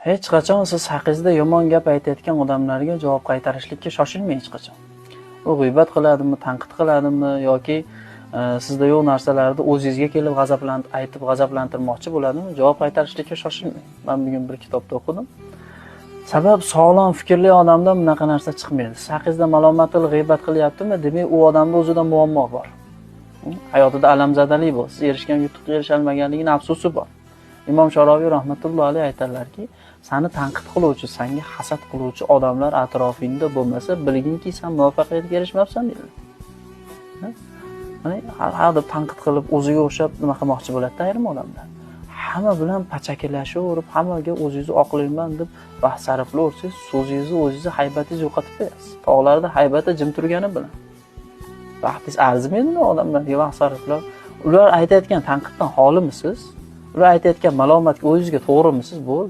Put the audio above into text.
Hech qachon siz haqingizda yomon gap aytayotgan odamlarga javob qaytarishlikka shoshilmang hech qachon. U g'iybat qiladimi, tanqid qiladimi yoki sizda yo'q narsalarni o'zingizga kelib g'azablanib aytib g'azablantirmoqchi bo'ladimi, javob qaytarishlikka shoshilmang. Men bugun bir kitobda o'qidim. Sabab sog'lom fikrli odamdan bunaqa narsa chiqmaydi. Siz haqingizda malomat qilib g'iybat qilyaptimi, demak u odamda o'zida muammo bor. Hayotida alamzadalik bor. Siz erishgan yutuqqa erisha olmaganligini afsusi bor. Imom Sharobiy rahmatullohi alayhi aytadilarki, seni tanqid qiluvchi, senga hasad qiluvchi odamlar atrofingda bo'lmasa, bilginki sen muvaffaqiyatga erishmabsan deydilar. Mana har deb tanqid qilib, o'ziga o'xshab nima qilmoqchi bo'ladi ayrim odamlar. Hamma bilan pachakilashaverib, hammaga o'zingizni oqlayman deb vaqt sarflayversangiz, so'zingizni, o'zingizni haybatingizni yo'qotib qo'yasiz. Tog'larda haybati jim turgani bilan. Vaqtingiz arzimaydimi odamlarga vaqt sarflab? Ular aytayotgan tanqiddan xolimisiz? Ular aytayotgan malomatga o'zingizga to'g'rimisiz? Bo'ldi.